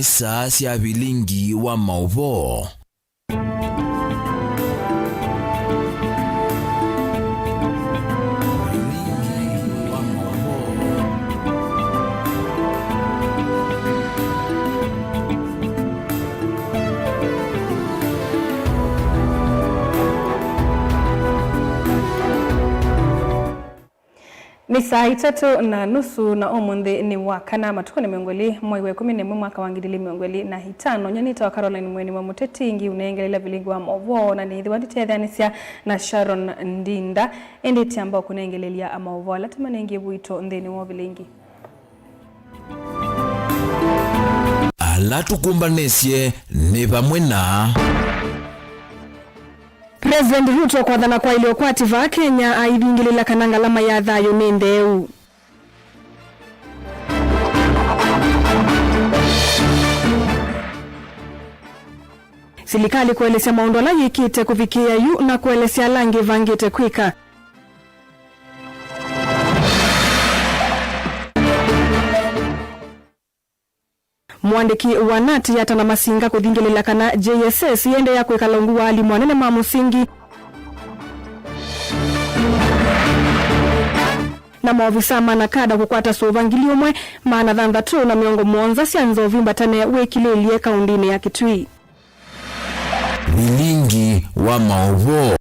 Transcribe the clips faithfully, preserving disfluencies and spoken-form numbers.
Saa sya vilingi wa maũvoo. Nĩ saa itatũ na nusu, na ũmũnthĩ nĩ wa kana, matukũ nĩ mĩongo ĩlĩ, mwei wa ĩkũmi na ĩmwe, mwaka wa ngili ilĩ mĩongo ĩlĩ na itano. Nyie nĩtawa Caroline Mweni wa Mũteti, ngiũnengelelya vilingi wa maũvoo, na nĩthĩwa nditetheanĩsya na Sharon Ndinda. Ĩndĩ tiamba kũnengelelya maũvoo ala tũmanengie vuito nthĩnĩ wa vilingi. Ala tũkũmbanĩsye nĩ vamwe na President Ruto kwathana kwaĩlye ũkwati vaa Kenya, aivingĩlĩla kana ngalama ya thayũ nĩ ntheu. Silikalĩ kũelesya maũndũ ala yĩkĩte kũvikĩĩa yu na kũelesya ala angĩ ĩvangĩte kwĩka. Mũandĩki wa nat yatana masinga kũthingĩlĩla kana J S S yĩendeea kwĩkala ungu wa alimũ anene ma mũsingi, na maovisaa ma nakada kũkwata sũva ngili ũmwe maana thanthatũ na mĩongo mũonza sya nzovi mbatane wĩkilĩlye kaũndĩnĩ ya Kitui. Vilingi wa maũvoo.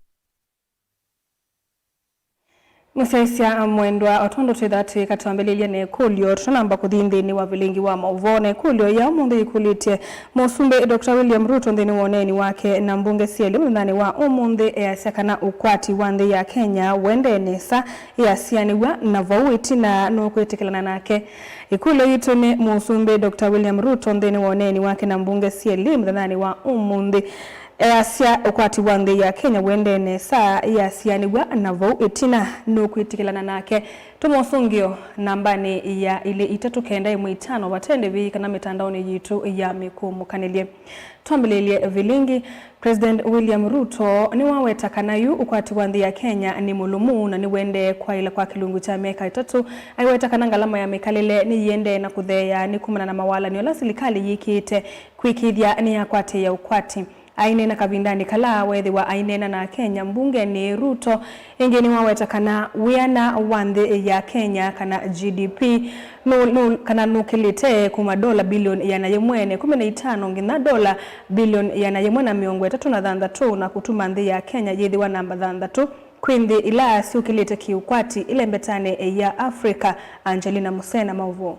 Mũsyaĩĩsya mwendwa, o tondũ twĩthaa twĩka twambĩlĩlya na ĩkũlyo, tũtanamba kũthi nthĩnĩ wa vilingi wa maũvoo, na ĩkũlyo ya ũmũnthĩ yĩkũlĩtye Mũsumbĩ Doctor William Ruto nthĩnĩ wa ũneeni wake na mbunge sya ĩlĩ mũthenyanĩ wa ũmũnthĩ, easya kana ũkwati wa nthĩ ya Kenya ũendee nesa ĩasianĩw'a, na vau ĩtina nũkwĩtĩkĩlana nake. Ĩkũlyo yitũ nĩ Mũsumbĩ Doctor William Ruto nthĩnĩ wa ũneeni wake na mbunge sya ĩlĩ mũthenyanĩ wa ũmũnthĩ. Easya ũkwati wa nthĩ ya Kenya ũendee nesa ĩasianĩw'a, na vau ĩtina nũkwĩtĩkĩlana nake. Tũmũsũngĩo nambanĩ ya ilĩ itatũ kenda ĩmwe itano vate ndĩvi kana mĩtandaonĩ yitũ ya mĩkũmũkanĩlye. Twambĩlĩlye vilingi. President William Ruto nĩwaweta kana yu ũkwati wa nthĩ ya Kenya nĩ mũlũmu na nĩwendee kwaĩla kwa kĩlungu kya myaka ĩtatũ. Aiweta kana ngalama ya mĩkalĩle nĩyĩendee na kũtheea nĩ kumana na mawalany'o ala silikalĩ yĩkĩĩte kwĩkĩĩthya nĩyakwatĩĩa ũkwati. Aineena kavindanĩ kala weethĩwa aineena na Akenya mbungenĩ, Ruto ĩngĩ nĩwaweta kana wĩana wa nthĩ ya Kenya, kana G D P, nũ, nũ, kana nũkĩlĩte kuma ndola bilioni ĩana yĩmwe na ĩkũmi na itano nginya ndola bilioni ĩana yĩmwe na mĩongo ĩtatũ na thanthatũ, na kũtuma nthĩ ya Kenya yĩthĩwa namba thanthatũ kwĩ nthĩ ila syũkĩlĩte kĩũkwati ĩlembetanĩ ya Africa. Angelina Musena, maũvoo.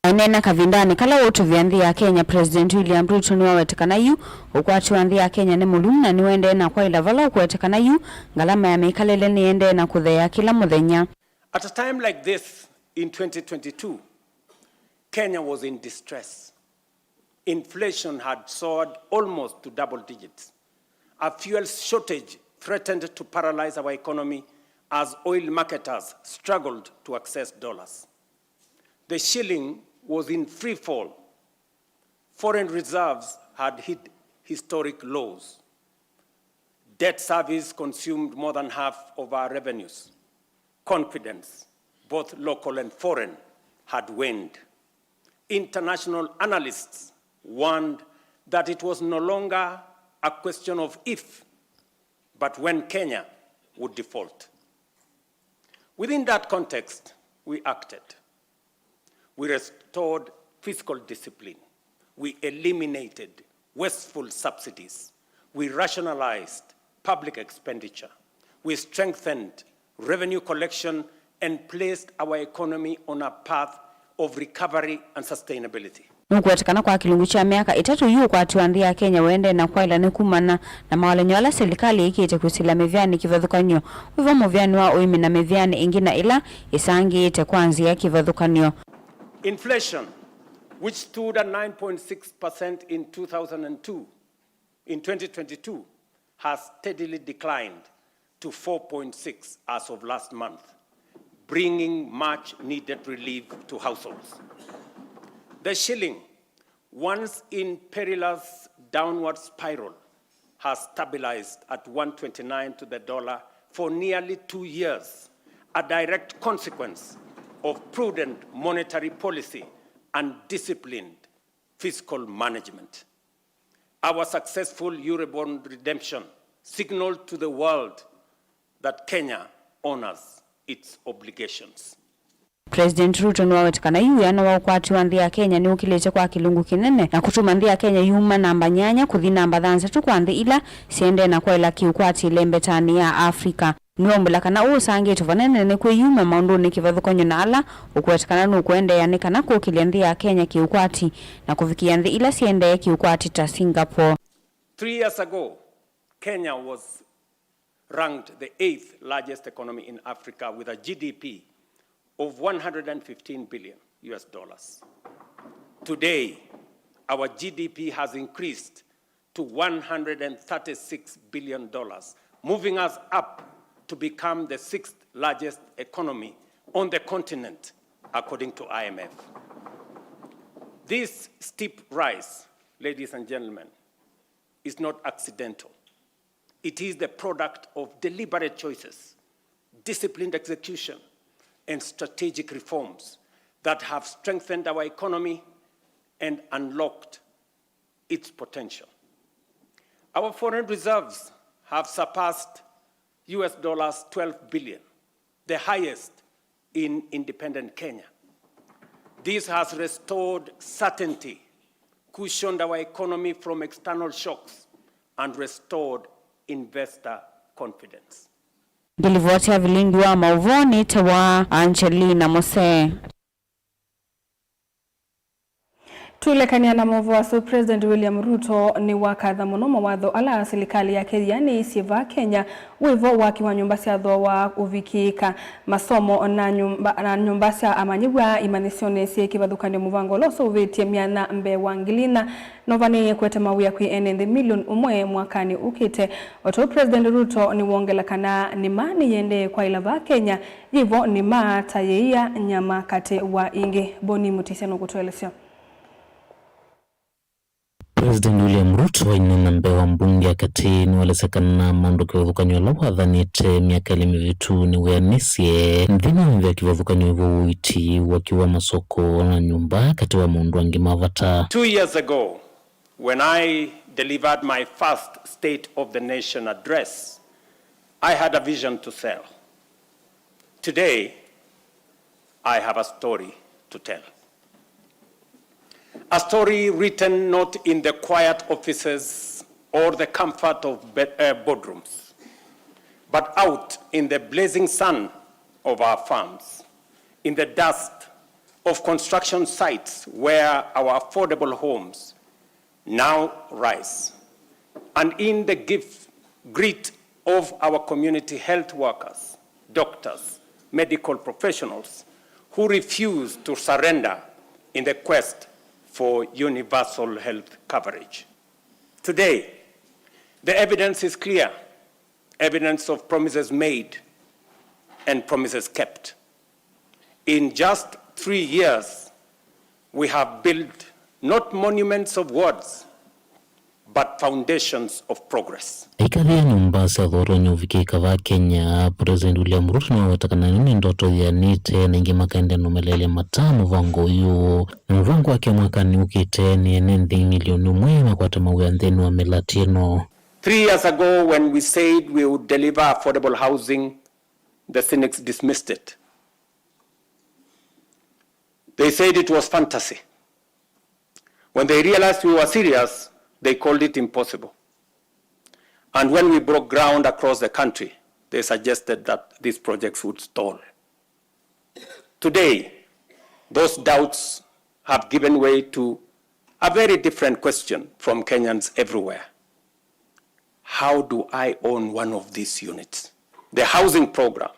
Aineena kavindanĩ kala ũũtũvĩa nthĩ ya Kenya, President William Ruto nĩwaweta kana yu ũkwati wa nthĩ ya Kenya nĩ mũlũmu na nĩwendee na kwaĩla vala ũkũweta kana yu ngalama ya mĩkalĩle nĩyendee na kũtheea kĩla mũthenya. At a time like this in twenty twenty-two, Kenya was in distress. Inflation had soared almost to double digits. A fuel shortage threatened to paralyze our economy as oil marketers struggled to access dollars. The shilling was in free fall. Foreign reserves had hit historic lows. Debt service consumed more than half of our revenues. Confidence, both local and foreign, had waned. International analysts warned that it was no longer a question of if, but when Kenya would default. Within that context, we acted. We restored fiscal discipline. We eliminated wasteful subsidies. We rationalized public expenditure. We strengthened revenue collection and placed our economy on a path of recovery and sustainability. Nũkũweta kana kwa kĩlungu kya myaka ĩtatũ yu ũkwati wa nthĩ ya Kenya ũendee na kwaĩla nĩ kumana na mawalany'o ala silikalĩ yĩkĩĩte kwĩsĩla mĩvyanĩ kĩvathũkany'o, wĩvo mũvyanĩ wa ũĩmi na mĩvyanĩ ĩngĩ na ĩla ĩsangĩĩte kwa nzĩa kĩvathũkany'o. Inflation, which stood at nine point six percent in two thousand and two, in twenty twenty-two, has steadily declined to four point six as of last month, bringing much needed relief to households. The shilling, once in perilous downward spiral, has stabilized at one twenty-nine to the dollar for nearly two years, a direct consequence of prudent monetary policy and disciplined fiscal management. Our successful Eurobond redemption signaled to the world that Kenya honors its obligations. President Ruto nĩwaweta kana yu wĩana wa ũkwati wa nthĩ ya Kenya nĩũkĩlĩte kwa kĩlungu kĩnene na kũtuma nthĩ ya Kenya yuma namba nyanya kũthi namba thanthatũ kwa nthĩ ila siendee na kwaĩla kĩũkwati ĩlembetanĩ ya Africa. Nĩwaumbũla kana ũũ ũsangĩtwe vanene nĩ kwĩyumya maũndũnĩ kĩvathũkany'o na ala ũkwete kana nũkũendeea nĩ kana kũkĩlya nthĩ ya Kenya kĩũkwati na kũvikĩĩa nthĩ ila siendee kĩũkwati ta Singapore. Three years ago, Kenya was ranked the eighth largest economy in Africa with a G D P of one hundred fifteen billion U S dollars. Today, our G D P has increased to one hundred thirty-six billion dollars, moving us up to become the sixth largest economy on the continent, according to I M F. This steep rise, ladies and gentlemen, is not accidental. It is the product of deliberate choices, disciplined execution, and strategic reforms that have strengthened our economy and unlocked its potential. Our foreign reserves have surpassed U S dollars twelve billion, the highest in independent Kenya. This has restored certainty, cushioned our economy from external shocks, and restored investor confidence. Ngĩlivoti ya vilingi wa maũvoo nĩtawa Angelina Mose. Tulekany'a na maũvoo asu, President William Ruto nĩwakatha mũno mawatho ala silikalĩ yake yĩanĩisye vaa Kenya, wĩvo waki wa nyũmba sya thooa ũvikĩĩka, masomo na nyũmba, na nyũmba sya amanyĩw'a imanyĩsyonĩ syĩ kĩvathũkany'o mũvango ũla ũseũvĩtye myanya mbee wa ngili inya, na ũvanĩĩe kũete mawĩa kwĩ ene nthĩ milioni ũmwe mwakanĩ ũkĩte. O ta ũu President Ruto nĩwongela kana nĩma nĩyĩendee kwaĩla vaa Kenya, yĩvo nĩma ta yĩia nyama katĩ wa ingĩ. Boni Mutisya nũkũtũelesya. President William Ruto aineena mbee wa mbunge ya katĩ nĩwaelesya kana maũndũ kĩvathũkany'o ala wathanĩte myaka ĩlĩ mĩvĩtu nĩwĩanĩsye nthĩ na nthĩ ya kĩvathũkany'o ĩvo ũiiti, waki wa masoko na nyũmba katĩ wa maũndũ angĩ ma vata. Two years ago, when I delivered my first State of the Nation address, I had a vision to sell. Today, I have a story to tell. A story written not in the quiet offices or the comfort of bed, uh, boardrooms, but out in the blazing sun of our farms, in the dust of construction sites where our affordable homes now rise, and in the gift, grit of our community health workers, doctors, medical professionals who refuse to surrender in the quest for universal health coverage. Today, the evidence is clear, evidence of promises made and promises kept. In just three years, we have built not monuments of words, but foundations of progress. Aikathĩa nyũmba sya thooa ũtonya ũvikĩĩka vaa Kenya, President William Ruto nĩwaweta kana ĩno nĩ ndoto yĩanĩte, na aingĩ makaendeea na ũmeleelya mataa mũvango ũyũ. Na mũvango wake mwakanĩ ũkĩte nĩ ene nthĩ milioni ũmwe makwate mawĩa nthĩnĩ wa mĩlatĩ ĩno. Three years ago, when we said we would deliver affordable housing, the cynics dismissed it. They said it was fantasy. When they realized we were serious, they called it impossible. And when we broke ground across the country, they suggested that these projects would stall. Today, those doubts have given way to a very different question from Kenyans everywhere. How do I own one of these units? The housing program,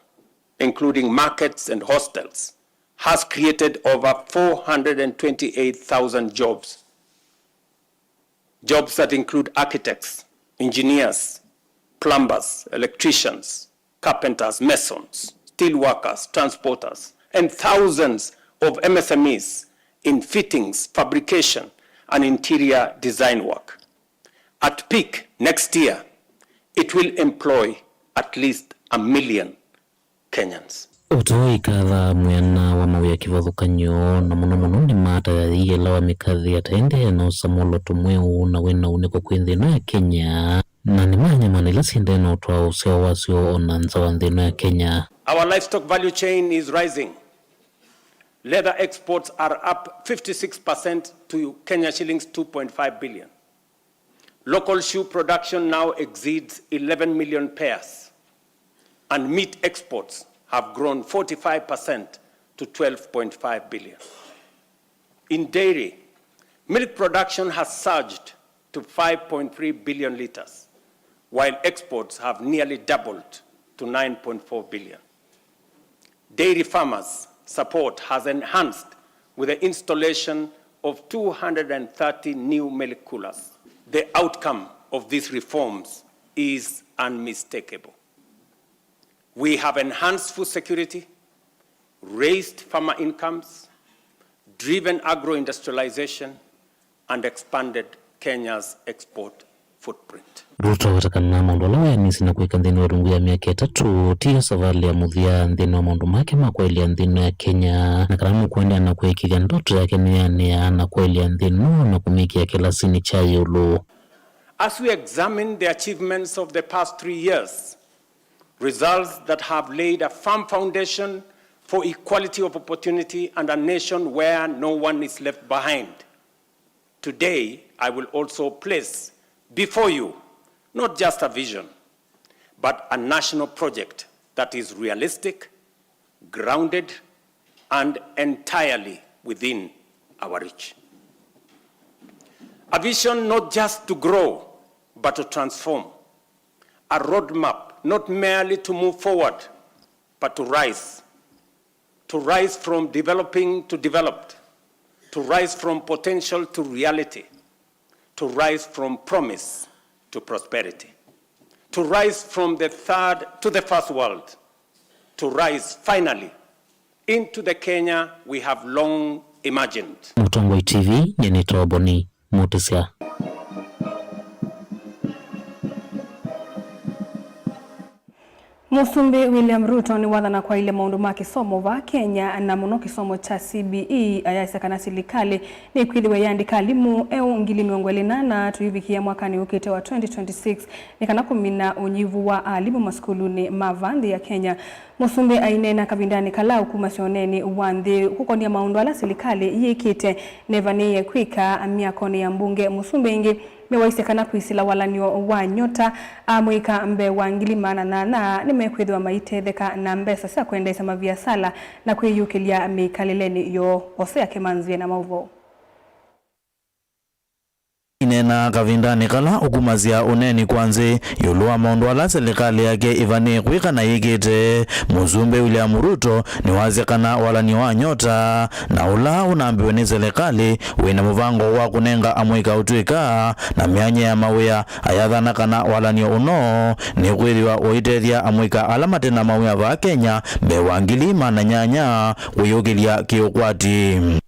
including markets and hostels, has created over four hundred twenty-eight thousand jobs. Jobs that include architects, engineers, plumbers, electricians, carpenters, masons, steel workers, transporters, and thousands of M S M Es in fittings, fabrication, and interior design work. At peak next year, it will employ at least a million Kenyans. O ta ũu, ĩkathaa mwena wa mawĩa kĩvathũkany'o, na mũno mũno nĩmatayaĩ yĩla wa mĩkathi ata ĩndĩ ena ũsamũlo tũmweũ na wĩna ũnĩko kwĩ nthĩ ĩno ya Kenya, na nĩmanyamana ila syendee na ũtwaa ũseo wasyo o na nza wa nthĩ ĩno ya Kenya. Our livestock value chain is rising. Leather exports are up fifty-six percent to Kenya shillings two point five billion. Local shoe production now exceeds eleven million pairs, and meat exports have grown forty-five percent to twelve point five billion. In dairy, milk production has surged to five point three billion liters, while exports have nearly doubled to nine point four billion. Dairy farmers' support has enhanced with the installation of two hundred and thirty new milk coolers. The outcome of these reforms is unmistakable. We have enhanced food security, raised farmer incomes, driven agro-industrialization, and expanded Kenya's export footprint. Ruto aweta kana maũndũ ala weanĩsye na kwĩka nthĩnĩ wa ĩlungu ya myaka ĩtatũ tiyo savalĩ ya mũthya nthĩnĩ wa maũndũ make ma kwaĩlya nthĩ ĩno ya Kenya, na kana nũkũendeea na kũĩkĩĩthya ndoto yake nĩyaanĩaa na kwaĩlya nthĩ ĩno na kũmĩkĩa kĩlasinĩ kya ĩũlũ. As we examine the achievements of the past three years, results that have laid a firm foundation for equality of opportunity and a nation where no one is left behind. Today, I will also place before you not just a vision, but a national project that is realistic, grounded, and entirely within our reach. A vision not just to grow, but to transform. A roadmap not merely to move forward, but to rise. To rise from developing to developed. To rise from potential to reality. To rise from promise to prosperity. To rise from the third to the first world. To rise finally into the Kenya we have long imagined. Mũtongoi T V, nĩnĩtawa Boni Mũtĩsya. Mũsumbĩ William Ruto nĩwathana kwaĩlya maũndũ ma kĩsomo vaa Kenya, na mũno kĩsomo kya C B E, ayasya kana silikalĩ nĩkwĩthĩwa yĩandĩka alimũ eũ ngili mĩongo ĩlĩ na ana tũivikĩa mwakanĩ ũkĩte wa twenty twenty-six, nĩ kana kũmina ũnyivu wa alimũ masukulunĩ ma vaa nthĩ ya Kenya. Mũsumbĩ aineena kavindanĩ kala ũkumasya ũneeni wa nthĩ kũkonia maũndũ ala silikalĩ yĩkĩte, nevanĩĩe kwĩka myakonĩ ya mbunge. Mũsumbĩ ĩngĩ nĩwaisye kana kwĩsĩla walan'yo wa Nyota, amũika mbee wa ngili maana nyanya nĩmekwĩthĩwa maitetheka na mbesa sya kwendeesya maviasala na kwĩyũkĩlya mĩkalĩlenĩ yoo. Hosea Kĩmanzi ena maũvoo. Aineena kavindanĩ kala ũkumasya ũneeni kwa nzĩ ĩũlũ wa maũndũ ala silikalĩ yake ĩvanĩĩe kwĩka na yĩkĩte, Mũsumbĩ William Ruto nĩwasya kana walan'yo wa Nyota na ũla ũnambĩwe nĩ silikalĩ wĩna mũvango wa kũnenga amũika ũtw'ĩka na myanya ya mawĩa. Ayathana kana walan'yo ũno nĩkwĩthĩwa ũitethya amũika ala mate na mawĩa vaa Kenya mbee wa ngili maana nyanya kwĩyũkĩlya kĩũkwati.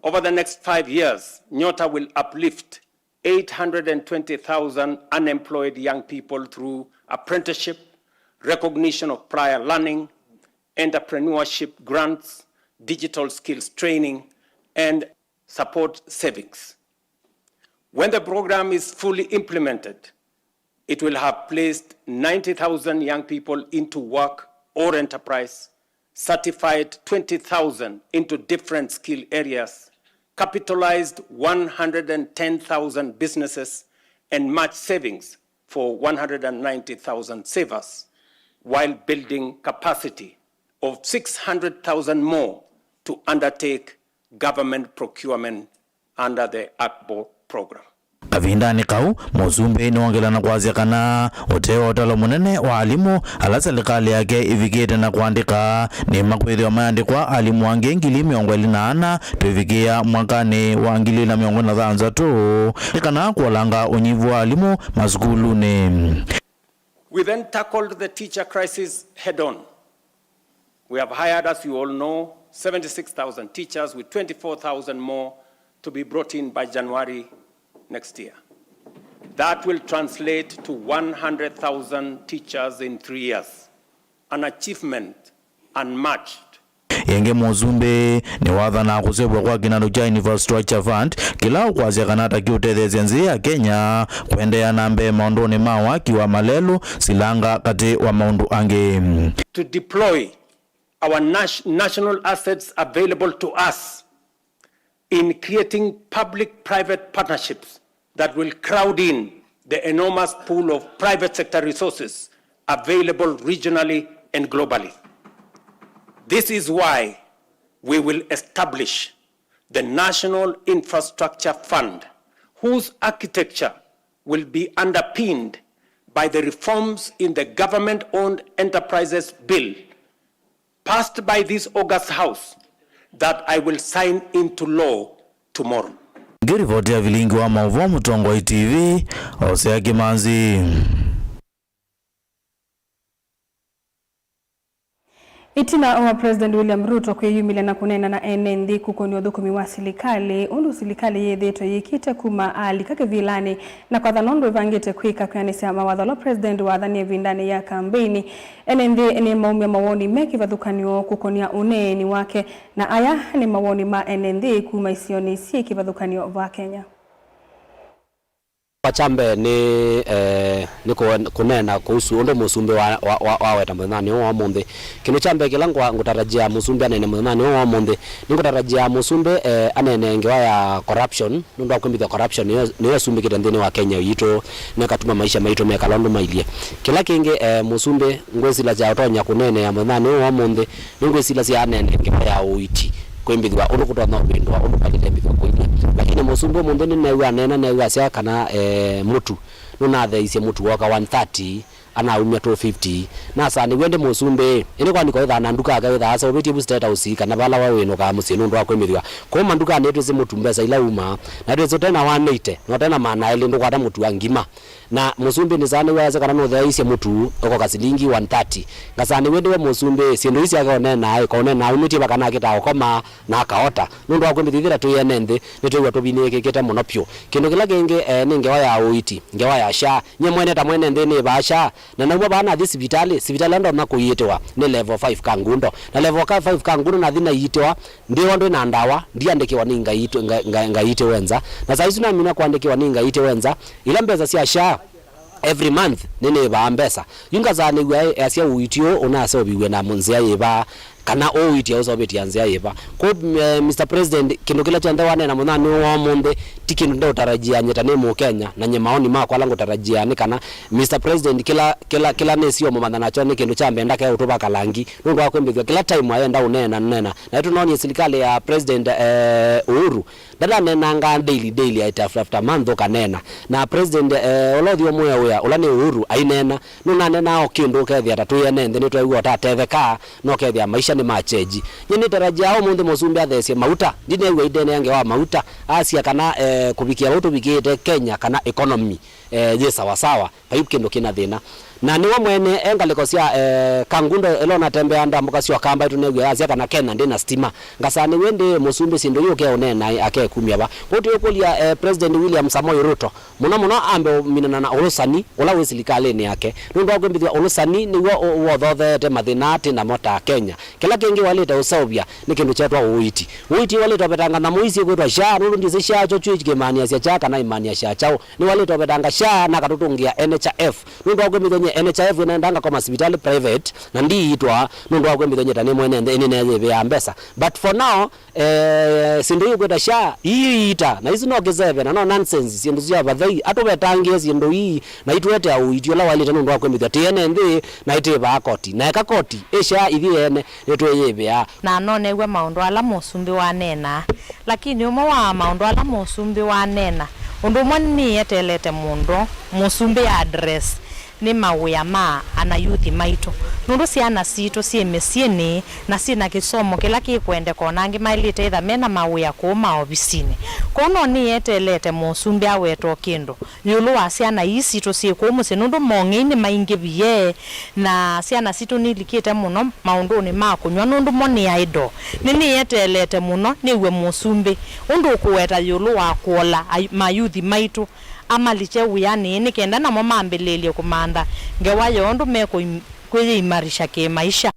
Over the next five years, Nyota will uplift eight hundred and twenty thousand unemployed young people through apprenticeship, recognition of prior learning, entrepreneurship grants, digital skills training, and support savings. When the program is fully implemented, it will have placed ninety thousand young people into work or enterprise, certified twenty thousand into different skill areas, capitalized one hundred and ten thousand businesses, and matched savings for one hundred and ninety thousand savers, while building capacity of six hundred thousand more to undertake government procurement under the AKBO program. Kavindanĩ kau, Mũsumbĩ nĩwongela na kwasya kana ũtee wa ũtalo mũnene wa alimũ ala silikalĩ yake ĩvikĩte na kũandĩka, nĩmakwĩthĩwa mayandĩkwa alimũ angĩ ngili mĩongo ĩlĩ na ana tũivikĩa mwakanĩ wa ngili ilĩ na mĩongo ĩlĩ na thanthatũ, nĩ kana kũolanga ũnyivu wa alimũ masukulunĩ. We then tackled the teacher crisis head-on. We have hired, as you all know, seventy-six thousand teachers, with twenty-four thousand more to be brought in by January next year. That will translate to one hundred thousand teachers in three years, an achievement unmatched. Ĩngĩ, mũsumbĩ nĩwathanaa kũseũvw'a kwa kĩnandũ kya Infrastructure Fund, kĩla ũkwasya kana ta kĩũtetheesya nzĩ ya Kenya kũendeea na mbee maũndũnĩ ma waki wa malelũ, silanga, katĩ wa maũndũ angĩ. To deploy our nas-, national assets available to us in creating public-private partnerships that will crowd in the enormous pool of private sector resources available regionally and globally. This is why we will establish the National Infrastructure Fund, whose architecture will be underpinned by the reforms in the Government-Owned Enterprises Bill passed by this august House that I will sign into law tomorrow. Ngĩrivoti ya vilingi wa maũvoo Mũtongoi T V, Hosea Kĩmanzi. Ĩtina wa President William Ruto kwĩyumĩlya na kũneena na ene nthĩ kũkũnĩa ũthũkũmi wa silikalĩ, ũndũ silikalĩ yĩthĩĩtwe yĩkĩte kuma alika kĩvilanĩ na kwathana ũndũ ĩvangĩte kwĩka kwĩanĩsya mawatho ala President wathanie ĩvindanĩ ya kambeini, ene nthĩ nĩmaumya mawoni me kĩvathũkany'o kũkũnĩa ũneeni wake, na aya nĩ mawoni ma ene nthĩ kuma isionĩ syĩ kĩvathũkany'o va Kenya. Kwa kya mbee nĩ, eh, nĩ kũen-, kũneena kũhusu ũndũ mũsumbĩ wa, wa, wa, waweta mũthenyanĩ ũũ wa ũmũnthĩ. Kĩndũ kya mbee kĩla ngwa-, ngũtarajia mũsumbĩ aneene mũthenyanĩ ũũ wa ũmũnthĩ, nĩngũtarajia mũsumbĩ, eh, aneene ngewa ya corruption, nũndũ wa kwĩmbĩthya corruption nĩyo, nĩyo ĩsumbĩkĩte nthĩnĩ wa Kenya yitũ, na ĩkatuma maisha maitũ mekala ũndũ mailyĩ. Kĩla kĩngĩ, eh, mũsumbĩ ngwĩsĩla kya ũtonya kũneenea mũthenyanĩ ũũ wa ũmũnthĩ, nĩngwĩsĩlasya aneene ngewa ya ũiiti, kwĩmbĩthw'a ũndũ kũtonya ũvĩndũa, ũndũ kwaĩlĩte ĩmbĩthw'a kũilya. Lakini mũsumbĩ ũmũnthĩ nĩneew'a aneena, neew'a asya kana, eh, mũtu nũnatheeisye mũtu wooka one thirty, anaumya two fifty. Nasaa nĩw'o ĩndĩ mũsumbĩ, ĩndĩ kwani kwaĩthaa na nduka ake wĩthaa aseũvĩtye vu State House kana vala we wĩnũkaa mũsyĩ nũndũ wa kwĩmĩthw'a? Kũu mandukanĩ nĩtwĩsĩ mũtu mbesa ila uma, na twĩsĩ ũte na one eighty na ũte na maana elĩ ndũkwata mũtu wa ngima. Na mũsumbĩ nĩsaa nĩw'o asya kana nũtheeisye mũtu ũkoka silingi one thirty. Ngasaa nĩw'o ĩndĩ we mũsumbĩ, syĩndũ ii syake ũneenaa, ĩka ũneenaa aumĩtye va kana akĩtaa ũkoma na akaota. Nũndũ wa kwĩmbĩthya ĩthĩla twĩ ene nthĩ, nĩtwĩw'a tũvinĩkĩkĩte mũno vyũ. Kĩndũ kĩla kĩngĩ, eh, nĩ ngewa ya ũiiti, ngewa ya SHA. Nyie mwene ta mwene nthĩ nĩvaa SHA, na naumwa vaa nathi sivitalĩ, sivitalĩ ĩla ndonya kũiitĩwa nĩ level five Kangundo. Na level ka-, five Kangundo nathi naiitĩwa, ndĩwa ndwĩ na ndawa, ndiandĩkĩwa nĩ ngaitũ-, nga-, nga-, ngaitĩwe nza. Na saa isu namina kũandĩkĩwa nĩ ngaitĩwe nza, ila mbesa sya SHA, every month nĩnĩvaa mbesa. Yu ngasaa nĩw'a easya ũiiti ũũ ũnaseũviw'e na nzĩa yĩva, kana ũũ ũiiti ũseũvĩtye na nzĩa yĩva. Kwoou, eh, Mister President, kĩndũ kĩla kyonthe waneena mũthenyanĩ ũũ wa ũmũnthĩ, ti kĩndũ ndeũtarajia nyie ta nĩ Mũkenya, na nyie maoni makwa ala ngũtarajia nĩ kana, Mister President, kĩla, kĩla, kĩla nĩsĩ ũmũmantha nakyo nĩ kĩndũ kya mbee ndake ũtũvaka langi, nũndũ wa kwĩmbĩthw'a kĩla time ayenda ũneena, neena. Na nĩtũnoonie silikalĩ ya President, eh, Uhuru, ndataneenangaa daily, daily, after, after month ũkaneena. Na President, eh, ũla ũthi ũmwĩa wĩa, ũla nĩ Uhuru, aineena, nũnaneenaa o kĩndũ ũkethĩa ta twĩ ene nthĩ nĩtweew'a ũtatetheka, na ũkethĩa maisha nĩ ma change. Nyie nĩtarajia ũmũnthĩ mũsumbĩ atheesye mauta, ndineew'a aineenea ngewa mauta, asya kana, eh, kũvikĩa vau tũvikĩĩte Kenya kana economy, eh, yĩ sawasawa. Vai kĩndũ kĩna thĩna. Na nĩwe mwene e ngalĩko sya, eh, Kangundo ĩla ũnatembeaa ndambũka sya Kamba ĩtũnew'e asya kana Kenya ndĩna stima. Ngasaa nĩw'o ĩndĩ mũsumbĩ syĩndũ ii ũkeũneena akekumya va? Kwoou twĩũkũlya, eh, President William Samoei Ruto mũno mũno ambe ũminana na ũlũsani ũla wĩ silikalĩnĩ yake, nũndũ wa kwĩmbĩthw'a ũlũsani nĩw'o ũ-, wothotheete mathĩna aa twĩ namo ta Kenya. Kĩla kĩngĩ waĩlĩte ũseũvya nĩ kĩndũ kyeetwa ũiiti. Ũiiti waĩlĩte ũvetanga nyamũ ii syĩkwĩtwa SHA, nũndũ ndyĩsĩ SHA kyo kyũ kĩmaanĩasya kyaũ kana ĩmaanĩasya kyaũ. Nĩwaĩlĩte ũvetanga SHA na akatũtũngĩa N H I F. Nũndũ wa kwĩmbĩthw'a nyie N H I F ĩnaenda ngakoma sivitalĩ private na ndiiitwa, nũndũ wa kwĩmbĩthw'a nyie ta nĩ mwene nthĩ nĩneeyĩvĩaa mbesa. But for now, eh, syĩndũ ii ũkwĩta SHA iiita, na isu no kĩseve na no nonsense, syĩndũ sya vathei. Atũvetangĩe syĩndũ ii na itũetea ũiiti ũla waĩlĩte nũndũ wa kwĩmbĩthw'a twĩ ene nthĩ na ĩtĩvaa koti. Na eka koti, ĩ SHA ithyĩ ene nĩtwĩyĩvĩaa. Na nonew'a maũndũ ala mũsumbĩ waneenaa. Lakini ũmwe wa maũndũ ala mũsumbĩ waneena, ũndũ ũmwe nĩnĩeteelete mũno mũsumbĩ a address, nĩ mawĩa ma anayuthi maitũ. Nũndũ syana sitũ syĩ mĩsyĩnĩ na syĩ na kĩsomo kĩla kĩkwendeka, o na angĩ maĩlĩte ĩtha me na mawĩa kũu maovisinĩ. Kwoou no nĩeteelete mũsumbĩ awete o kĩndũ ĩũlũ wa syana ii sitũ syĩ kũu mũsyĩ, nũndũ mong'ei nĩmaingĩvie, na syana sitũ nilikĩte mũno maũndũnĩ ma kũnyw'a, nũndũ mo nĩ idle. Nĩnĩeteelete mũno nĩw'e mũsumbĩ ũndũ ũkũweta ĩũlũ wa kũola ai-, mayuthi maitũ amalikye wĩanĩ, nĩ kenda namo mambĩlĩĩlye kũmantha ngewa ya ũndũ mekwĩimarisha kĩmaisha.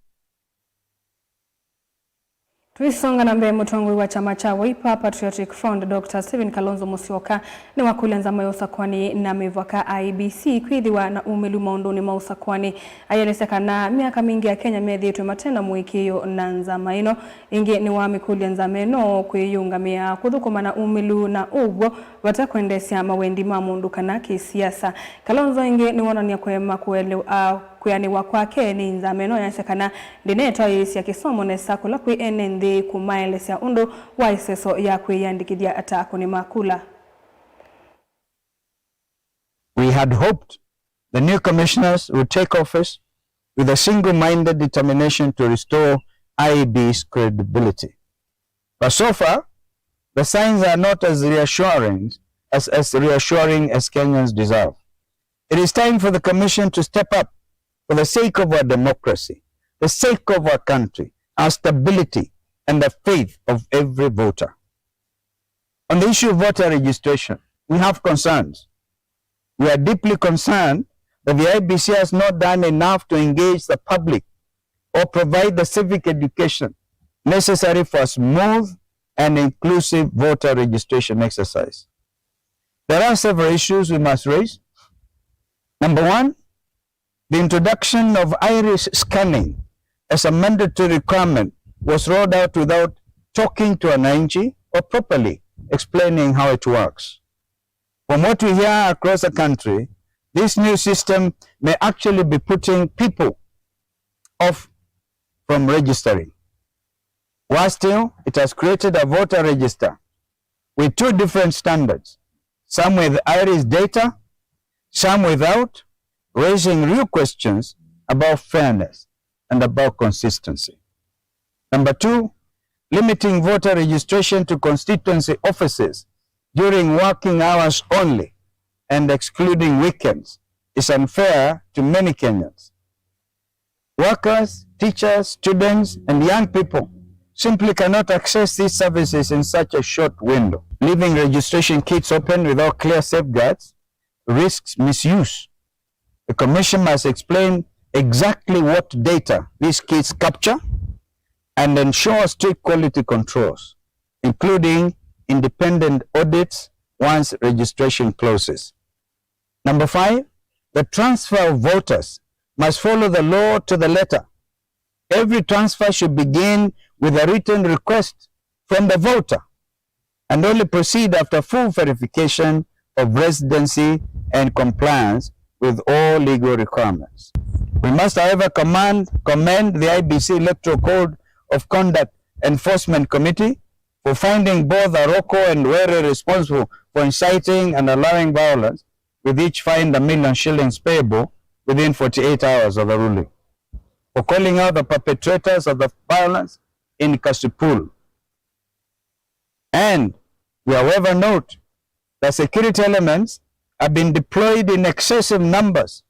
Tũisonga na mbee, mũtongoi wa kyama kya Wiper Patriotic Front, Doctor Stephen Kalonzo Musyoka, nĩwakũlya nzama ya ũsakũani na mĩvaka, I E B C, kwĩthĩwa na umĩlu maũndũnĩ ma ũsakũani, aielesya kana myaka mingĩ Akenya methĩĩtwe mate na mũĩkĩĩo na nzama ĩno. Ĩngĩ nĩwamĩkũlya nzama ĩno kwĩyĩũngamĩa, kũthũkũma na umĩlu na ũw'o vata kwendeesya mawendi ma mũndũ kana kĩsiasa. Kalonzo ĩngĩ nĩwonany'a kũema kũelewa, a, kwĩanĩwa kwake nĩ nzama ĩno, ayasya kana ndĩnetwaĩĩsya kĩsomo nesa kũla kwĩ ene nthĩ kũmaelesya ũndũ wa ĩseso ya kwĩyĩandĩkĩthya ta akũni ma kula. We had hoped the new commissioners would take office with a single-minded determination to restore I E B's credibility. But so far, the signs are not as reassuring as, as reassuring as Kenyans deserve. It is time for the Commission to step up for the sake of our democracy, the sake of our country, our stability, and the faith of every voter. On the issue of voter registration, we have concerns. We are deeply concerned that the I E B C has not done enough to engage the public or provide the civic education necessary for a smooth and inclusive voter registration exercise. There are several issues we must raise. Number one, the introduction of iris scanning as a mandatory requirement was rolled out without talking to wananchi or properly explaining how it works. From what we hear across the country, this new system may actually be putting people off from registering. Worse still, it has created a voter register with two different standards, some with iris data, some without, raising real questions about fairness and about consistency. Number two, limiting voter registration to constituency offices during working hours only and excluding weekends is unfair to many Kenyans. Workers, teachers, students, and young people simply cannot access these services in such a short window. Leaving registration kits open without clear safeguards risks misuse. The Commission must explain exactly what data these kits capture and ensure strict quality controls, including independent audits once registration closes. Number five, the transfer of voters must follow the law to the letter. Every transfer should begin with a written request from the voter and only proceed after full verification of residency and compliance with all legal requirements. We must, however, command, commend the I E B C Electoral Code of Conduct Enforcement Committee for finding both Aroko and Were responsible for inciting and allowing violence, with each fined a million shillings payable within forty-eight hours of the ruling, for calling out the perpetrators of the violence in Kasipul. And we, however, note that security elements have been deployed in excessive numbers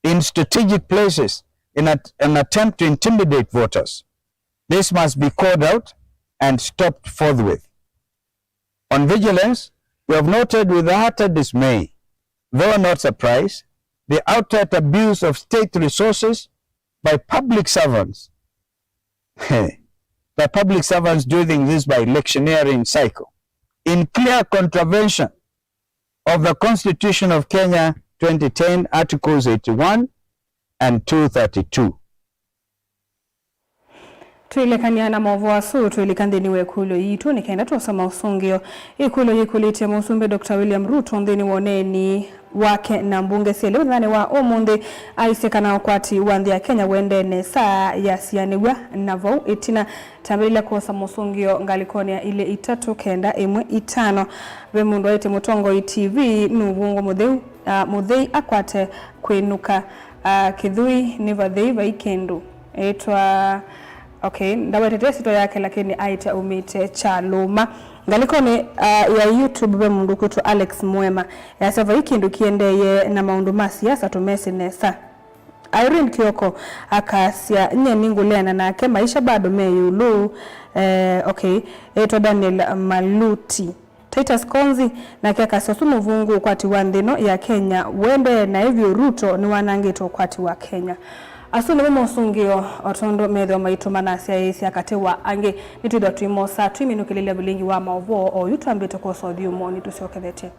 in strategic places in at-, an attempt to intimidate voters. This must be called out and stopped forthwith. On vigilance, we have noted with utter dismay, though not surprise, the outright abuse of state resources by public servants. By public servants doing this by electioneering cycle, in clear contravention of the Constitution of Kenya twenty ten, Articles eighty-one and two thirty-two. Twĩlekany'a na maũvoo asu, twĩlika nthĩnĩ wa ĩkũlyo yitũ nĩ kenda twosa maũsũngĩo. Ĩkũlyo yĩkũlĩtye Mũsumbĩ Doctor William Ruto nthĩnĩ wa ũneeni wake na mbunge syelĩ mũthenyanĩ wa ũmũnthĩ, aisye kana ũkwati wa nthĩ ya Kenya ũendee nesa yasianĩw'a na vau ĩtina. Tambĩlĩlya kwosa mũsũngĩo ngalĩkonĩ ya ilĩ itatũ kenda ĩmwe itano. Ve mũndũ waĩtye mũtongoi T V nũvũngũ mũtheu, ah, mũthei akwate kwĩnũka, ah, kĩthui nĩ vathei vai kĩndũ. Ĩtwa, okay, ndawetete ĩsyĩtwa yake, lakini aĩtye aumĩte Kyalũma. Ngalĩkonĩ, ah, ya YouTube ve mũndũ ũkwĩtwa Alex Mwema. Yasya vai kĩndũ kĩendeeye na maũndũ ma siasa tũmesĩ nesa. Irene Kioko akasya, "Nye nĩngũleana nake, maisha bado me ĩũlũ." Eh, okay. Etwa Daniel Maluti. Titus Konzi nake akasya, "Ũsu mũvũngũ ũkwati wa nthĩ ĩno ya Kenya wendee naĩ vyũ, Ruto nĩwanangĩte ũkwati wa Kenya." Asu nĩmo mosũngĩo, o tondũ methĩwa maitũ manasyaĩĩsya katĩ wa angĩ. Nĩtwĩthwa tũimosa, tũiminũkĩlĩlya vilingi wa maũvoo, o yu twambĩte kwosa ũthyũmũo. Nĩtũsyokethetye.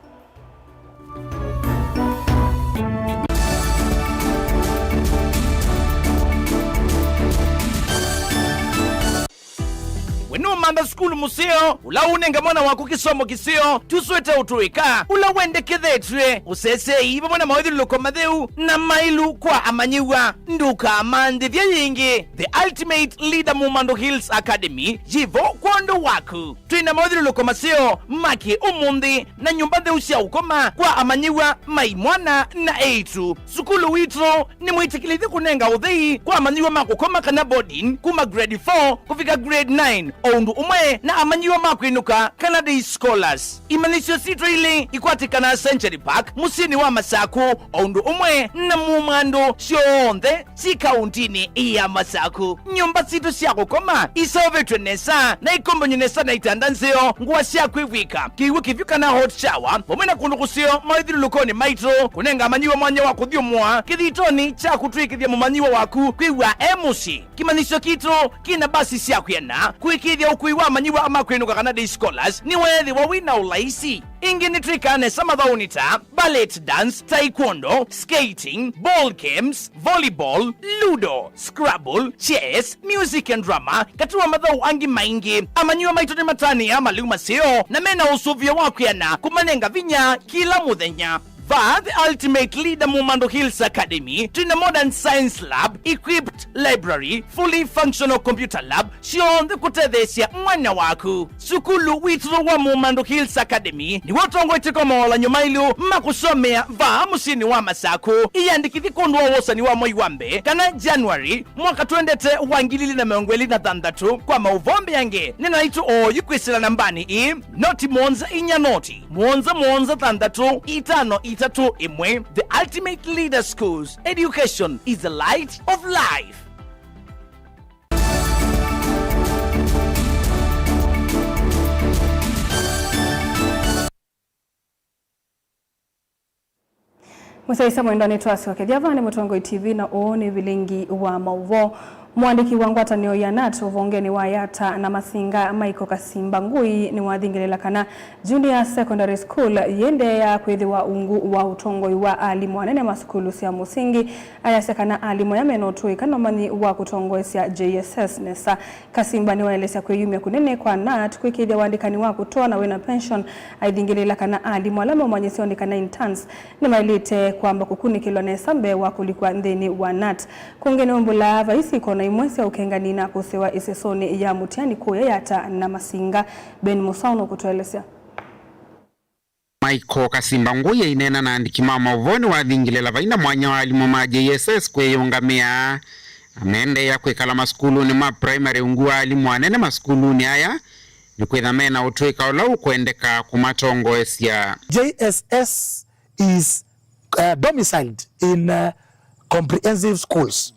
We nũmantha sukulu mũseo, ũla ũnenga mwana waku kĩsomo kĩseo, tũswĩte ũtũĩka, ũla wendekethetw'e, ũseseei vamwe na mawĩthyũlũlũko matheu na mailu kwa amanyĩw'a. Ndũkamanthĩthye yĩngĩ. The Ultimate Leader Mumando Hills Academy yĩvo kwondũ waku. Twĩ na mawĩthyũlũlũko maseo ma kĩ-ũmũnthĩ na nyũmba ntheu sya ũkoma kwa amanyĩw'a ma imwana na eĩtu. Sukulu witũ nĩ mwĩtĩkĩlĩthye kũnenga ũthei kwa amanyĩw'a ma kũkoma kana boarding kuma grade four kũvika grade nine, o ũndũ ũmwe na amanyĩw'a ma kwĩnũka kana day scholars. Imanyĩsyo sitũ ilĩ ikwatĩkanaa Century Park, mũsyĩnĩ wa Masaku, o ũndũ ũmwe na Mumando syonthe syĩ kaũntĩnĩ ya Masaku. Nyũmba sitũ sya kũkoma iseũvĩtw'e nesa na ikombany'e nesa na itanda nzeo, ngũa sya kwĩvw'ĩka, kĩw'ũ kĩvyũ kana hot shower, vamwe na kũndũ kũseo mawĩthyũlũlũkonĩ maitũ, kũnenga amanyĩw'a mwanya wa kũthyũmũa kĩthitonĩ kya kũtw'ĩkĩthya mũmanyĩw'a waku kwĩw'a e mũsyĩ. Kĩmanyĩsyo kitũ kĩna mbasi sya kwĩana kũĩkĩĩthya ũkui wa amanyĩw'a ma kwĩnũka kana day scholars nĩweethĩwa wĩ na ũlaisi. Ĩngĩ nĩtwĩkaa nesa mathaũnĩ ta ballet dance, taekwondo, skating, ball games, volleyball, ludo, scrabble, chess, music and drama, katĩ wa mathaũ angĩ maingĩ. Amanyĩw'a maitũ nĩmatanĩaa malĩu maseo na mena ũsũvĩo wa kwĩana kũmanenga vinya kĩla mũthenya. Vaa The Ultimate Leader Mumando Hills Academy, twĩ na modern science lab, equipped library, fully functional computer lab, syonthe kũtetheesya mwana waku. Sukulu witũ wa Mumando Hills Academy nĩw'o ũtongoetye kwa mawalan'yo mailũ ma kũsomea vaa mũsyĩnĩ wa Masaku. Ĩyandĩkĩthye kwondũ wa wosani wa mwei wa mbee kana January mwaka twendete wa ngili ili na mĩongo ĩlĩ na thanthatũ. Kwa maũvoo mbeange, nĩ naitũ oyu kwĩsĩla nambanĩ ĩĩ, noti mũonza inya noti, mũonza mũonza thanthatũ, itano itatũ ĩmwe. The Ultimate Leader Schools, education is the light of life. Mũsyaĩĩsya mwendwa, nĩtwasyokethya vaa nĩ Mũtongoi T V, na ũũ nĩ vilingi wa maũvoo. Mũandĩki wa ngwatanĩo ya nat ũvongenĩ wa Yata na Masinga, Michael Kasimba Ngui, nĩwathingĩlĩla kana Junior Secondary School yĩendeea kwĩthĩwa ungu wa ũtongoi wa alimũ anene ma sukulu sya mũsingi. Ayasya kana alimũ aya mena ũtũĩka na ũmanyi wa kũtongoesya J S S nesa. Kasimba nĩwaelesya kwĩyumya kũnene kwa nat kwĩkĩĩthya ũandĩkani wa kũtũa na wĩna pension. Aithingĩlĩĩla kana alimũ ala meũmanyĩsya ũndĩkana interns nĩmaĩlĩte kwamba kũkunĩkĩlwa nesa mbee wa kũlikw'a nthĩnĩ wa nat. Kũngĩ nĩwumbũlaa vaisi ikona imwe sya ũkengani na kũsewa ĩsesonĩ ya mũtiani kũya Yata na Masinga. Ben Mũsao nũkũtũelesya. Michael Kasimba Ngui aineena na andĩki ma maũvoo nĩwathingĩlĩla vaina mwanya wa alimũ ma J S S kwĩyũngamĩa na meendeea kwĩkala masukulunĩ ma primary ungu wa alimũ anene masukulunĩ aya nĩkwĩtha mena ũtũĩka ũla ũkwendeka kũmatongoesya. J S S is uh, domiciled in uh, comprehensive schools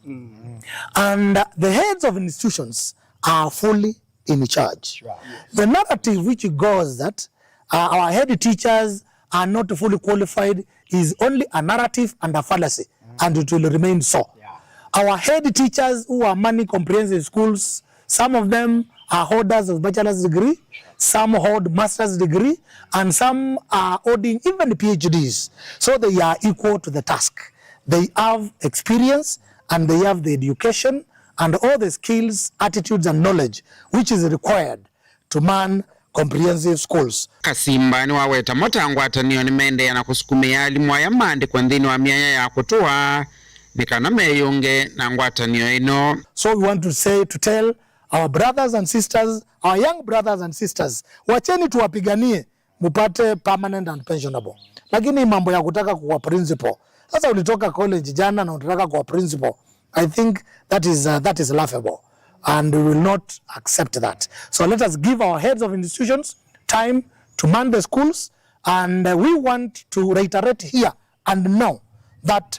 and uh, the heads of institutions are fully in charge. The narrative which goes that uh, our head teachers are not fully qualified is only a narrative and a fallacy, and it will remain so. Our head teachers who are manning comprehensive schools, some of them are holders of bachelor's degree, some hold master's degree, and some are holding even P H Ds. So they are equal to the task. They have experience and they have the education and all the skills, attitudes and knowledge which is required to man comprehensive schools. Kasimba nĩwaweta mo ta ngwatanĩo nĩmeendeea na kũsukumĩa alimũ aya maandĩkwe nthĩnĩ wa myanya ya kũtũa nĩ kana meyũnge na ngwatanĩo ĩno. So we want to say, to tell our brothers and sisters, our young brothers and sisters, wacheni tuwapiganie mupate permanent and pensionable. Lakini hii mambo ya kutaka kuwa principal, sasa ulitoka college jana na unataka kuwa principal, I think that is, uh, that is laughable and we will not accept that. So let us give our heads of institutions time to man the schools and uh, we want to reiterate here and now that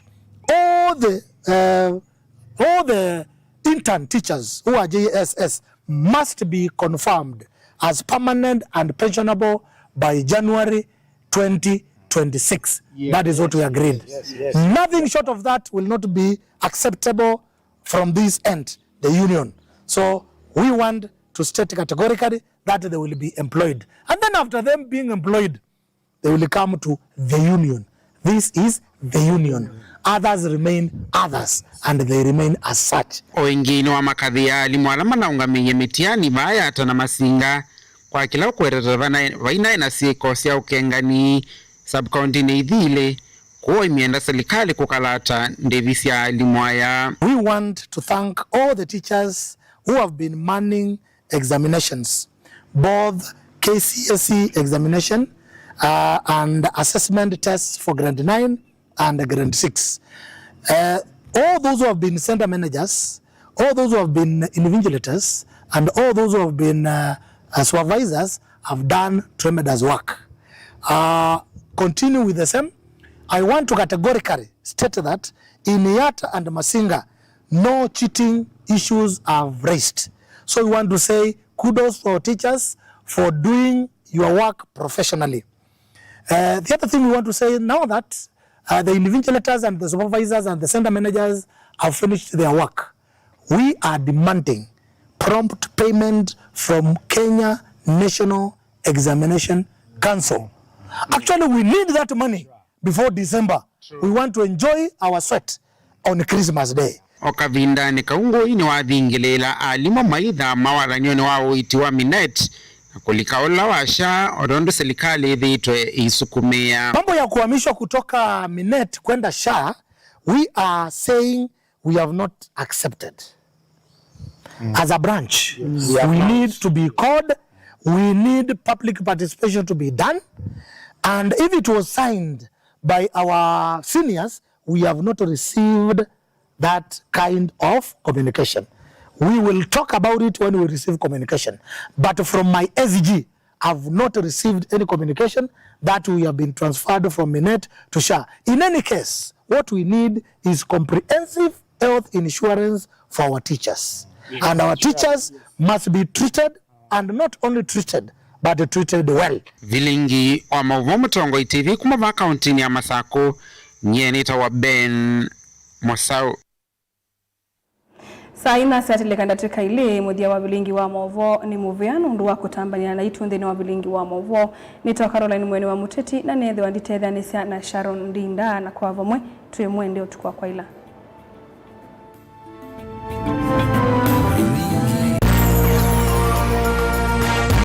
all the, uh, all the intern teachers who are J S S must be confirmed as permanent and pensionable by January twenty twenty-six. Yes. That is what we agreed. Yes, yes. Nothing short of that will not be acceptable from this end, the union. So we want to state categorically that they will be employed. And then after them being employed, they will come to the union. This is the union. Others remain others, and they remain as such. O ĩngĩ nĩwamakathĩa alimũ ala manaũngamĩie mĩtiani vaa Yatta na Masinga kwa kĩla ũkwetete vanaĩ- vainaĩ na syĩko sya ũkengani sub-county-nĩ ithi ilĩ, kwoou imyenda silikalĩ kũkalata ndĩvi sya alimũ aya. We want to thank all the teachers who have been manning examinations, both K C S E examination, uh, and assessment tests for grade nine and grade six. Uh, all those who have been center managers, all those who have been invigilators, and all those who have been, uh, uh, supervisors have done tremendous work. Uh, continue with the same. I want to categorically state that in Yatta and Masinga, no cheating issues have raised. So we want to say kudos for teachers for doing your work professionally. Uh, the other thing we want to say, now that, uh, the invigilators and the supervisors and the center managers have finished their work, we are demanding prompt payment from Kenya National Examination Council. Actually, we need that money before December. We want to enjoy our sweat on Christmas Day. O kavindanĩ kau, Ngũi nĩwathingĩlĩĩla alimũ maitha mawathanĩonĩ wa ũiiti wa Minet na kũlika ũla wa SHA, o tondũ silikalĩ ĩthĩĩtwe ĩisukumĩa. Mambo ya kuhamishwa kutoka Minet kwenda SHA, we are saying we have not accepted. As a branch, we need to be called. We need public participation to be done. And if it was signed by our seniors, we have not received that kind of communication. We will talk about it when we receive communication. But from my S G, have not received any communication that we have been transferred from Minet to SHA. In any case, what we need is comprehensive health insurance for our teachers. And our teachers must be treated, and not only treated, but treated well. Vilingi wa maũvoo Mũtongoi T V kuma vaa kauntinĩ ya Masakũ, nyie nĩtawa Ben Mosau. Saa inya syatĩlĩka ndatĩka ilĩ, mũthya wa vilingi wa maũvoo nĩ mũvea nũndũ wa kũtambanĩa naitũ nthĩnĩ wa vilingi wa maũvoo. Nĩtawa Caroline Mwene wa Mũteti, na neethĩwa nditetheanĩsya na Sharon Ndinda, na kwa vamwe twĩ mwende ũtukũ wa kwaĩla.